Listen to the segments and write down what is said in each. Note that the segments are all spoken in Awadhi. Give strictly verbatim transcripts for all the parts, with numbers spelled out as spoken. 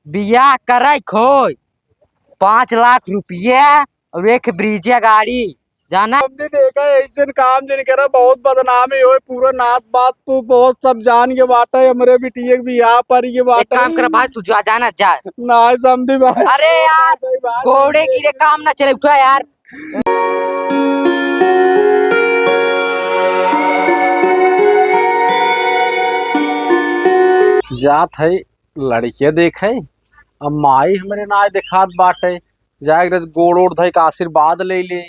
बियाह करे खोय, पाँच लाख रुपया और एक ब्रीजा गाड़ी, जाना? हमने देखा ऐसन काम जिन करा, बहुत बदनामी होय, पूरा नात बात तो बहुत सब जान के बाटे, हमरे बिटिया के बियाह पर के एक बाटे। काम कर भाई, तू जा, जाना जा। नाहीं समधी भाई। अरे यार, भाई, भाई, गोड़े गिरे काम ना चले, उठा यार। जात है लड़किया देखे, अब माई हमरे नाय देखात बाटे, जाए के गोड़ ओड़ धइ के आशीर्वाद ले ले,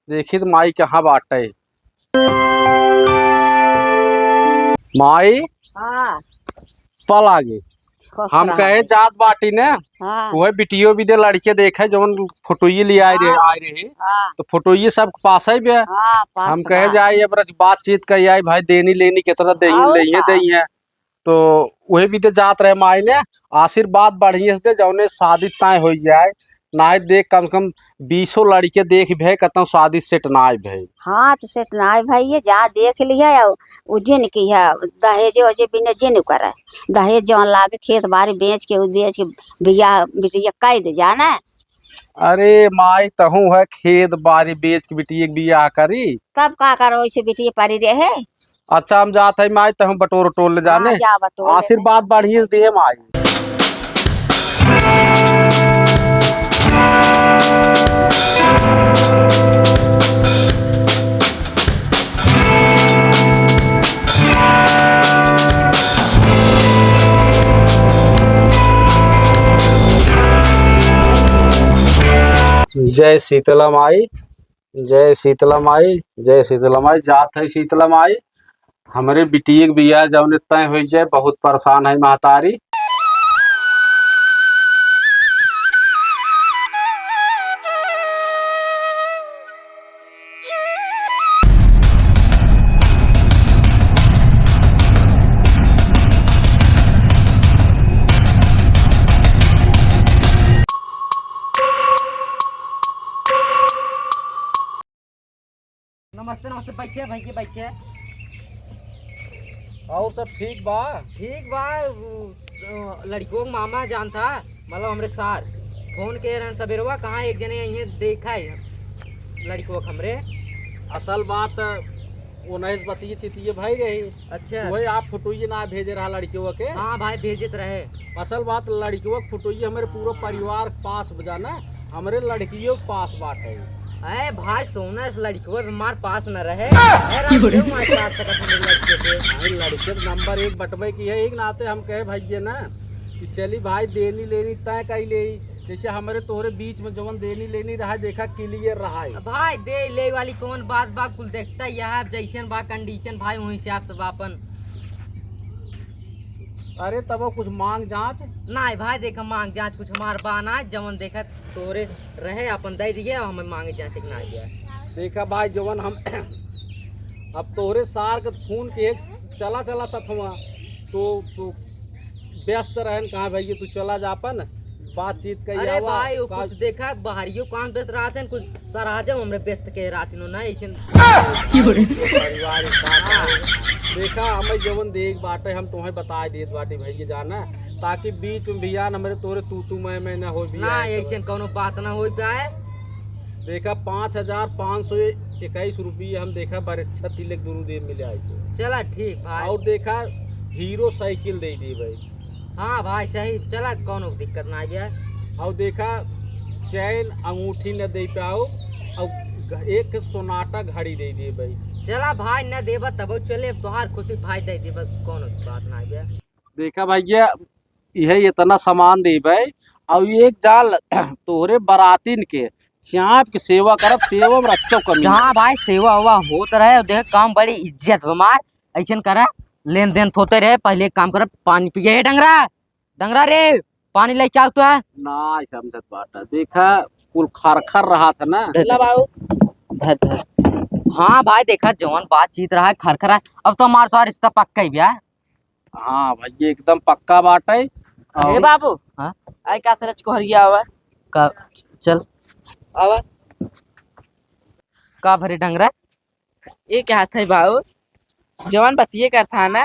देखी त माई कहाँ बाटे। माई, हाँ। पल आगे। खुश हम रहा। कहे जात बाटी ने, हाँ। उहे बिटियो भी दे लड़के देखे, जवन फोटोइये ले आए रहे, हाँ। आए रहे। हाँ। तो फोटोइये सब पास है बे। हाँ, पास हम तो कहे बा। जाए, अब रच बातचीत कही आई, भाई देनी लेनी कितना देही, और लेइहे का? देइहे। तो उहे भी दे जात रहे माई ने, आशीर्वाद बढ़िया से दे, जौने शादी तय हो जाए, नाहीं देख कम से कम बीसो लड़के देख भे, कतौ शादी सेट नाय भे। हाँ, तो सेट नाय भे, ये जा देख लिया, या उ जिन की है, दहेज वहेज बिना जिन करे, दहेज जौन लागे, खेत बारी बेच के, उ बेच के बियाह बिटिया कह दे जाना। अरे माई, तहूँ है खेत बारी बेच के बिटिया के बियाह करी? तब का करो, ऐसे बिटिया परी रहे। अच्छा, हम जात है माई, तहूँ बटोर टोल ले जाने। हाँ, जा बटोर ले। आशीर्वाद बढ़िया से दिहे माई। जय शीतला माई, जय शीतला माई, जय शीतला माई। जात है शीतला माई, हमरे बिटिया के बियाह जौने तय होइ जाए, बहुत परेशान है महतारी। नमस्ते, नमस्ते, बैठे भैया, बैठे। और सब ठीक बा? ठीक बा। उ, अ, लड़िको के मामा जानता, मतलब हमरे सार फोन के रहन सबेरवा, कहाँ एक जने अइहें देखा है लड़िको के हमरे। असल बात, वो नहीं बतिये चितिये भाई रही। अच्छा। वही आप फोटोइये ना भेजे रहा लड़िको के। हाँ भाई, भेजत रहे। असल बात, लड़िकवा के फोटोइये हमरे पूरा परिवार के पास बा जाना, हमरे लड़कियो के पास बाटे। अरे भाई, सोना इस लड़िकवा हमार पास न रहे। अरे, क्यों रे? क्यों मार काट सकत हमरे लड़के के? भाई, लड़के तो नंबर एक बटवे की है, एक नाते हम कहे भैया ना कि चली भाई, देनी लेनी तय कई ले, जैसे हमरे तोहरे बीच में जवन देनी लेनी रहा, देखा, क्लियर रहा है। भाई, दे ले वाली कौन बात बा, कुल देखता यह जैसन बा कंडीशन भाई, वही से आप सब आपन अरे तब कुछ मांग जांच? नाहीं भाई, देखा मांग जांच कुछ हमार बा ना, जवन देखा तोहरे रहे अपन दे दिए, हमें मांग जांच एक ना दिया। देखा भाई, जवन हम अब तोहरे सार के फोन के एक चला चला सथवा, तो, तो व्यस्त रहन, कहा भैया तू चला जा अपन बातचीत कई अरे आवा, भाई, वो का कुछ देखा, बाहरियो काम व्यस्त रहत हैं, कुछ सराजम हमरे व्यस्त के रात इन्हों ना, ऐसे क्यों रे? परिवार एक बात है। देखा, हमें जवन देख बाटे, हम तुम्हें बताए देत बाटे भैया जाना, ताकि बीच में भैया न हमरे तोरे तू तू मैं मैं ना हो भी ना, आए तो। ऐसे कौनो बात ना हो पाए। देखा, पाँच हजार पाँच सौ इक्कीस रुपये हम देखा बरच्छा तिलक दोनों देव मिले आए तो। चला ठीक भाई। और देखा, हीरो साइकिल दे दी भाई। हाँ भाई, सही, चला, कौनो दिक्कत ना आइबे। और देखा, चैन अंगूठी न दे पाओ, और घ-, एक सोनाटा घड़ी दे दिए भाई। चला भाई, न देबा तबो चले, अब तोहार खुशी भाई दे देबा, कौनो बात ना आइबे। देखा भैया, इहे इतना सामान देबे, और एक जाल तोहरे बरातिन के चाँप के सेवा करब, सेवा में रच्चो कमी जहाँ ना। भाई सेवा वेवा होत रहे, और देख काम बड़ी इज्जत बा हमार, ऐसन करा, लेन देन होते रहे। पहले एक काम करब, पानी पिए, ए डंगरा, डंगरा रे, पानी लेके आओ तो। ना समझत बाटा, देखा कुल खरखर रहा था ना। धर, ला बाबू। धर, धर। हाँ भाई, देखा जौन बातचीत रहा है, खरखर है। अब तो हमार सार रिश्ता पक्का ही बा। हाँ भाई, ये एकदम पक्का बात है। ए और बाबू, हाँ? आई का तरह चकोहरिया आवा? का, चल। आवा। का भरे डंगरा? ये क्या हाथ है बाबू? जवान बतिये करता है ना,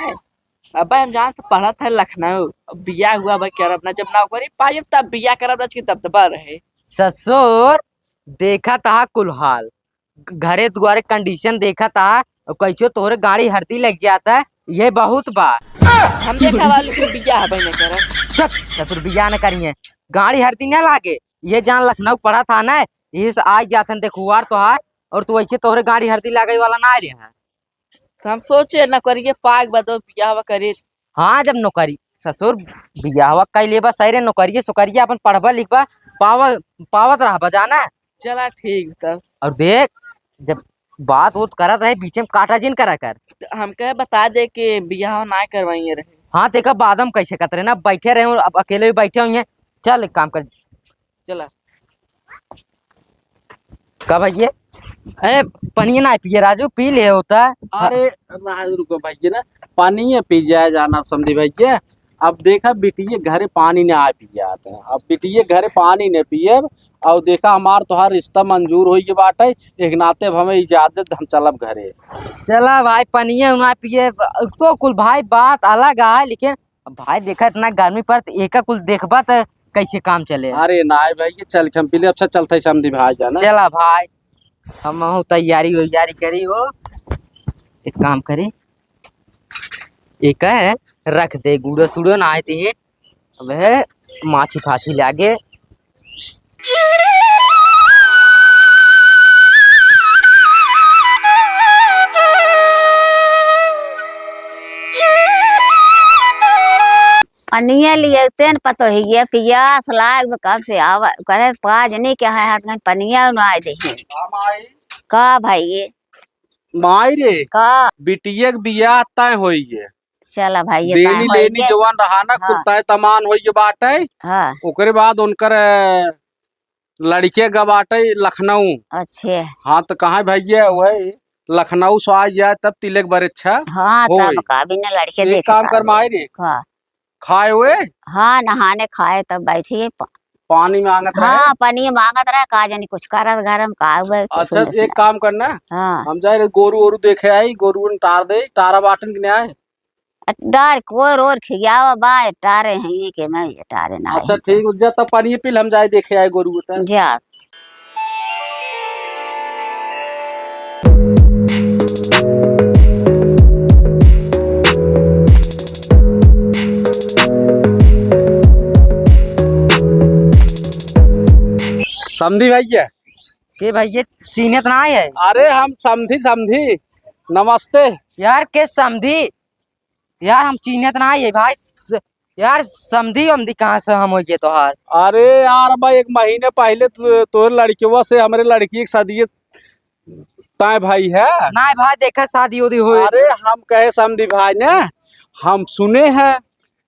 अबे हम जानत पढ़त है लखनऊ, अब बियाह हुआ भाई करब ना, जब नौकरी पाइब तब बियाह करब ना, कि दबदबा रहे। ससुर, देखत हा कुल हाल, घरे दुआरे condition देखत हा, और कैसो तोहरे गाड़ी हरदी लग जात है, ये बहुत बा। हम देखा वाली कि बियाह भाई ना करब। चुप, ससुर बियाह न करिए, गाड़ी हरदी ना लागे, ये जान लखनऊ पढ़त हा ना, यही से आज जात हन देखुआर तोहार, और तू ऐसे तोहरे गाड़ी हरदी लागे वाला ना रहे है। तो हम सोचे नौकरिये पाक बा तो बियाहवा करे। हाँ, जब नौकरी, ससुर, बियाहवा कइ लेबा सही रे, नौकरिये सोकरिये अपन पढ़बा लिखबा, पावा, पावत रहबा जाना। चला ठीक तब। और देख, जब बात उत करत रहे, बीचे में काटा जिन करा कर। तो हम कहे बता दे कि बियाह ना करवाइए रहे। हाँ, देखा बाद में कैसे करत रहे ना, बैठे रहे, अब अकेले भी बैठे हुए हैं। चल एक काम कर, चला। का भैया? ए, पनिया ना पिए राजू, पी ले होता। अरे राजू, रुको भैया ना, पनिया पी जाए जाना समधी भैया। अब देखा बिटिये घरे पानी ना आ पिए आते हैं, अब बिटिये घरे पानी ना पिए। और देखा हमार तोहार रिश्ता मंजूर होई के बाटे, एक नाते अब हमें इजाजत, हम चलब घरे। चला भाई, पनिया ना पिए तो कुल भाई बात अलग आए, लेकिन अब भाई देखा इतना गर्मी पड़त, एका कुल देखबा त कैसे काम चले? अरे नाय भाई, ये चल के हम पी ले। अच्छा चलत है समधी भाई जाना। चला भाई, हम हूँ तैयारी वैयारी करी हो। एक काम करी, एक है रख दे, गुड़ो सुड़ो ना आए थे। अब है माछी फाछी लागे। पनिया लियते न पतोहिया, पियास लाग बा कब से आवा, करे पाँच जनी के है, हट गन पनिया उनाय देही। का माई? का भाई ये? माई रे, का? बिटिया के बियाह तय होई है। चला भाई, ये देनी तय होई लेनी है। जवन रहा ना, कुल हाँ। तय तमान होई के बाटे। हाँ। ओकरे बाद उनकर लड़के ग बाटे लखनऊ। अच्छे। हाँ, तो कहाँ भैया, वही लखनऊ से आ जाए तब तिलक बरेच्छा हाँ, होए। तब का बिना लड़के एक देखे काम का कर होए। माई रे। का? खाए हुए? हाँ, नहाने खाए तब बैठिए प-, पानी मांगत रहे? हाँ, पानी मांगत रहे, का जानी कुछ करत घर में का हुए, कुछ अच्छा, नहीं एक सुना। काम करना, हाँ। हम जाए रहे गोरू ओरू देखे आई, गोरू टार दे, टारा बाटन के नहीं आए? डार कोर ओर खियावा बा, टारे हैं ये के मैं ये टारे ना अच्छा, है। ठीक, जा तब पानी पी ल, हम जाए देखे आए गोरू को तब। जा। समधी भैया। के भैया, चीन्हत ना है? अरे हम समधी, समधी, नमस्ते। यार के समधी? यार, हम चीन्हत ना है भाई। स-, यार, समधी वमधी कहाँ से हम होइए तोहार? अरे यार, अब एक महीने पहले तो, तोहरे लड़कवा से हमरे लड़की के शादी तय भाई है। ना भाई, देखा शादी उदी होए। अरे, हम कहे समधी भाई ने, हम सुने हैं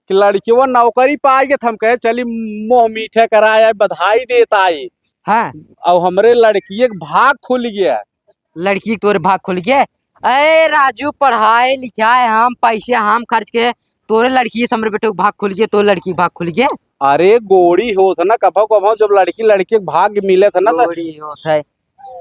कि लड़कवा नौकरी पाएगे, तो हम कहे चली मोह मीठे कराए, बधाई देत आई। हाँ। और हमरे लड़किए के भाग खुल गया। लड़की के तोरे भाग खुल गए। अरे राजू, पढ़ाए लिखाए हम, पैसे हम खर्च के, तोरे लड़की से हमरे बेटे के भाग खुल गए, तोरे लड़की के भाग खुल गए। अरे गोड़ी होत है ना, कभो कभो जब लड़की लड़के के भाग मिले थे ना, तो गोड़ी होत है।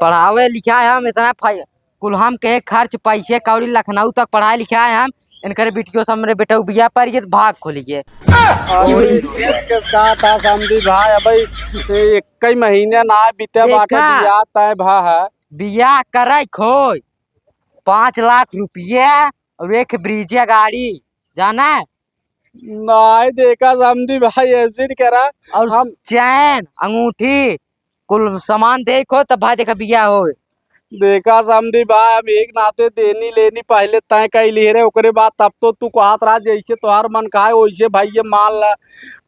पढ़ावे लिखाए हम इतना फाइ-, कुल हम के खर्च पैसे कौड़ी लखनऊ तक पढ़ाए लिखाए हम, इनकर बिटियों से हमरे बेटे के बियाह पर ये भाग खुल गए। अरे गोड़ी होत है। केस केस कहा था समधी भाई, अब एक कई महीने ना बीते बाटे, देखा। बियाह तय भा है। बियाह करे खोय, पाँच लाख रुपया और एक ब्रीजा गाड़ी, जाना? नाय, देखा समधी भाई, ऐसे नहीं करा। और हम चैन, अंगूठी, कुल सामान देखो, तब भाई देखा बियाह होय। देखा समधी भाई, हम एक नाते देनी लेनी पहले तय कई लिए रहे, ओकरे बाद तब तो तू कहत रहा जैसे तोहार मन कहे वैसे भाई ये मान ला।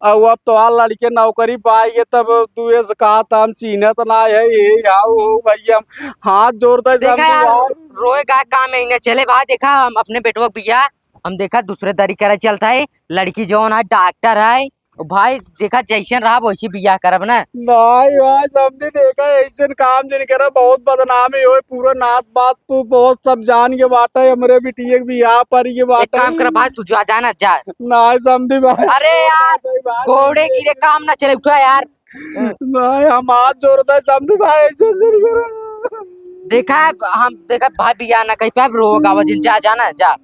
और अब तोहार लड़के नौकरी पाएगे तब तू ये से कहत हम चीन्हत ना है, ये आओ हो भैया, हम हाथ जोड़ते देखा समधी यार, भाई। रोए का काम है इन्हें। चले भाई, देखा हम अपने बेटवा के बियाह हम देखा दूसरे दरी करे चलता है, लड़की जौन है डॉक्टर है, भाई देखा जैसन रहब वैसी बियाह करब ना। भाई, भाई, समधी देखा ऐसन काम जिन करा, बहुत बदनामी होए, पूरा नात बात तू बहुत सब जान के बाटे, हमरे बिटिया के बियाह पर के एक बाटे। काम कर भाई, तू जा, जाना जा। नहीं समधी भाई। अरे यार, भाई, भाई, गोड़े गिरे काम ना चले, उठा यार। नहीं, हम हाथ जोड़ता है समधी भाई, ऐसे जिन करा। देखा हम, देखा भाई बियाह ना कही पाए, रो गावा जिन, जा, जाना जा।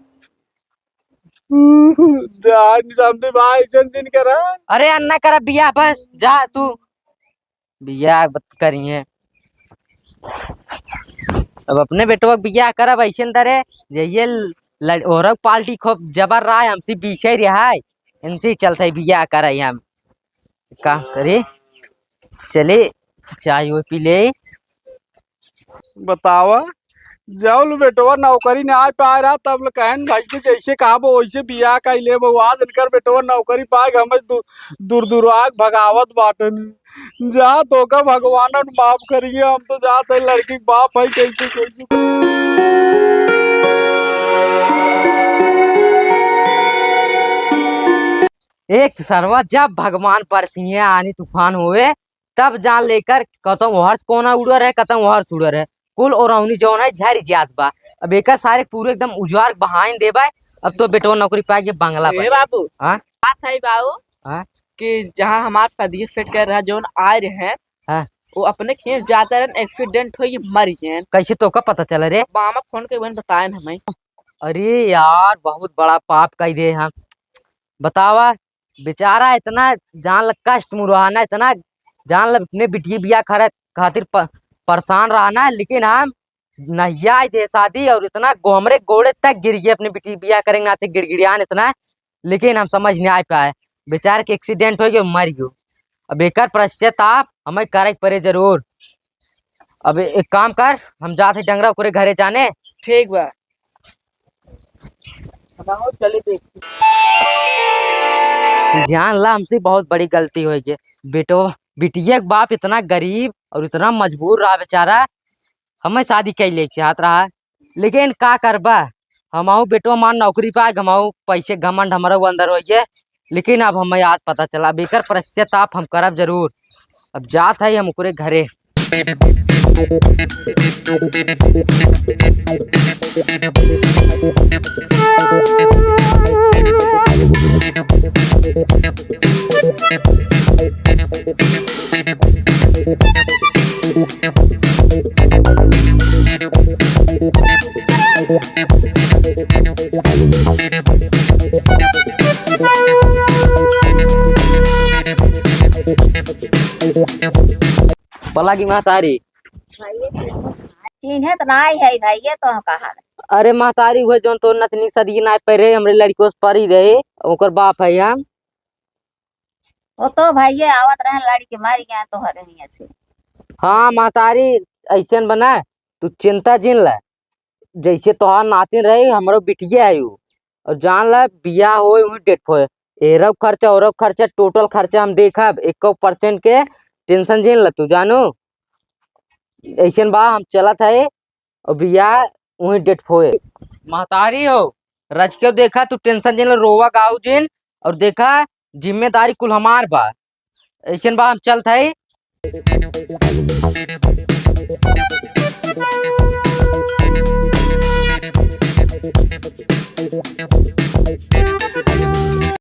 जान समधी भाई, ऐसन जिन करा। अरे अन्ना करा बियाह, बस जा तू। बियाह बत करिए। अब अपने बेटवा के बियाह करब ऐसन दरे, जे ये लड़-, औरत पार्टी खूब जबर रहा है, हमसे बीछे रहा है, इनसे ही चलते है बियाह करे हम। का करे? चले, चाय वो पी ले। बतावा, जब ले बेटवा नौकरी ना आ पाए रहा, तब ले कहन भाई के जैसे कहबो वैसे बियाह कर लेबो। आज इनकर बेटवा नौकरी पाए के हमें दू-, दूर दूर आग भगावत बाटन। जा तोका भगवानन माफ करिए, हम तो जात है लड़की के बाप है, कैसे कैसे। एक सरवा जब भगवान परसिए आनी तूफान होवे, तब जान लेकर कतम ओहर से कोना उड़र है, कतम ओहर से उड़र है, कुल ओरौनी जौन है झरि जात बा। अब एकर सारे पूरे एकदम उजाड़ बहाइन देबे। अब तो बेटवा नौकरी पाए के बंगला ए बने। बाबू, हाँ? बात है बाबू हाँ? कि जहाँ हमार सदिये सेट कर रहा जौन आए रहे, हाँ। वो अपने खेत जाते रहन, एक्सीडेंट होई मर गए। कैसे तोका पता चला रे? मामा फोन के बहन बताए न हमें। अरे यार, बहुत बड़ा पाप कह दे हम। बतावा, बेचारा इतना जान ल कष्ट में रहा ना, इतना जान ल अपने बिटिया बियाह करे खातिर प-, परेशान रहा ना, लेकिन हम नहिया आए थे शादी और इतना गो-, हमरे गोड़े तक गिर गए अपने बिटिया बियाह करेंगे नाते गिड़गिड़ियान इतना, लेकिन हम समझ नहीं आ पाए। बेचारे के एक्सीडेंट हो गयो, मर गयो। अब एकर पश्चाताप हमें करे के पड़े जरूर। अब एक काम कर, हम जात है डंगरा ओकरे घरे जाने। ठीक बा। बताओ, चले देखी। जान ला, हमसे बहुत बड़ी गलती हो गई। बेटो, बिटिया के बाप इतना गरीब और इतना मजबूर रहा बेचारा, हमें शादी कर ले चाहत रहा, लेकिन का करबा, हमाऊ बेटो मान नौकरी पाए, हमाऊ पैसे घमंड हमारा वो अंदर हो गए, लेकिन अब हमें आज पता चला। अब एकर पश्चाताप हम करब जरूर। अब जात है हम ओकरे घरे। बोला कि महतारी। चिन्हत नाई है भाई, ये तो कहा। अरे महतारी, हुए जौन तोर नतनी सदी नाई पै रहे, हमरे लड़िको से परी रहे, ओकर बाप है हम। वो तो भाई ये आवत रहे, लड़िके मारी गए तो हरे नहीं ऐसे। हाँ महतारी, ऐसन बना, तू चिंता जिन ले, जैसे तोहार नातिन रही, हमरो बिटिया है उ। और जान ले, बियाह होए, वही डेट होए, एरब खर्चा, ओरब खर्चा, टोटल खर्चा हम देखब, एको परसेंट के टेंशन जिन ले तू, जानू। ऐसन बा, हम चलत है, और बियाह वही डेट होए। महतारी हो, रच के देखा, तू टेंशन जिन ले, रोवा गाऊ जिन, और देखा, जिम्मेदारी कुल हमार बा। ऐसन बा, हम चलत हई।